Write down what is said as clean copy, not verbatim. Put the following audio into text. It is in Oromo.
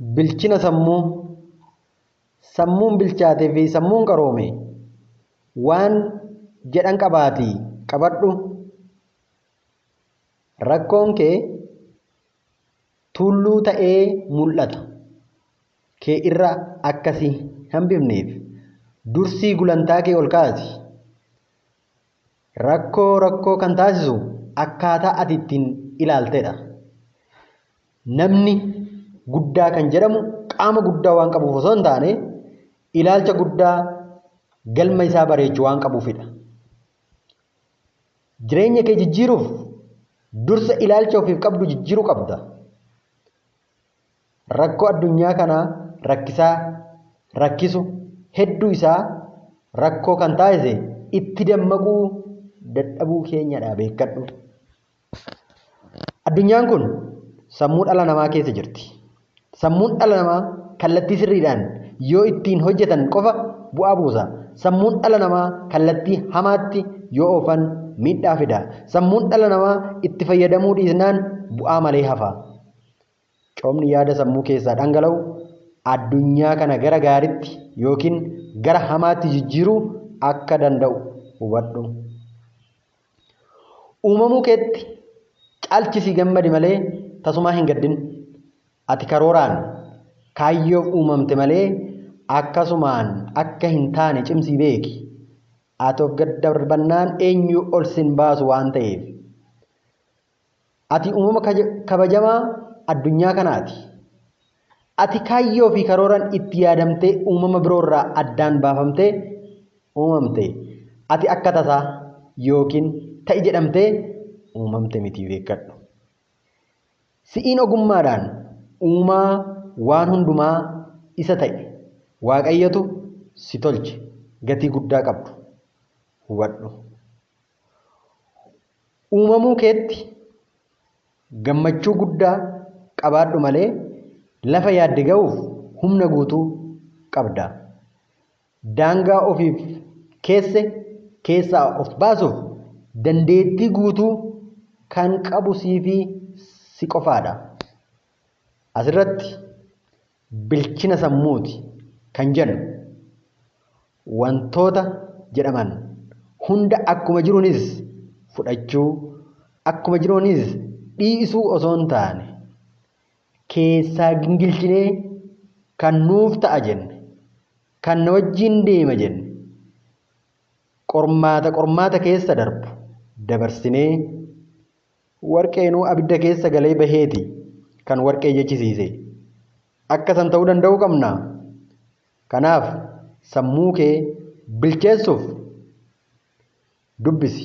Bilchina sammuu. Sammuun bilchaatee fi sammuun qaroome waan jedhan qabaatii qabadhu. Rakkoon kee tulluu ta'ee mul'ata kee irra akka si hambifneef dursii gulantaa kee ol kaasi. Rakkoo rakkoo kan taasisu akkaataa ati ittiin ilaaltedha. Namni guddaa kan jedhamu qaama guddaa waan qabuuf osoo hin taane ilaalcha guddaa galma isaa bareechu waan qabuufidha. Jireenya kee jijjiiruuf dursa ilaalcha ofiif qabdu jijjiiruu qabda. Rakkoo addunyaa kanaa rakkisaa rakkisu hedduu isaa rakkoo kan taasise itti dammaquu dadhabuu keenyadha beekkadhu. Addunyaan kun sammuu dhala namaa keessa jirti. Sammuun dhala namaa kallattii sirriidhaan yoo ittiin hojjetan qofa bu'aa buusa. Sammuun dhala namaa kallattii hamaatti yoo oofan miidhaa fida. Sammuun dhala namaa itti fayyadamuu dhiisnaan bu'aa malee hafa. Coomni yaada sammuu keessaa dhangala'u addunyaa kana gara gaariitti yookiin gara hamaatti jijjiiruu akka danda'u hubadhu. Uumamuu keetti caalchisii gammadi malee tasumaa hin gaddin. Ati karooraan kaayyoof uumamte malee akkasumaan akka hin taane cimsii beeki. Ati of gad darbannaan eenyu ol sin baasu waan ta'eef. Ati uumama kabajamaa addunyaa kanaati. Ati kaayyoo fi karooraan itti yaadamtee uumama biroorraa addaan baafamtee uumamte. Ati akka tasaa yookiin ta'i jedhamtee uumamte miti beekkadhu. Si'iin ogummaadhaan uumaa waan hundumaa isa ta'e Waaqayyotu si tolche gatii guddaa qabdu hubadhu. Uumamuu keetti gammachuu guddaa qabaadhu malee lafa yaadde ga'uuf humna guutuu qabda. Daangaa ofiif keesse keessaa of baasuuf dandeettii guutuu kan qabu siifi si qofaadha. Asirratti bilchina sammuuti kan jennu wantoota jedhaman hunda akkuma jiruunis fudhachuu akkuma jiruunis dhiisuu osoo hin taane keessaa gingilchinee kan nuuf ta'a jenne kan na wajjin deema jenne qormaata qormaata keessa darbu dabarsinee warqeenuu abidda keessa galee baheeti kan warqee jechisiise. Akka san ta'uu danda'uu qabna. Kanaaf sammuu kee bilcheessuuf dubbisi.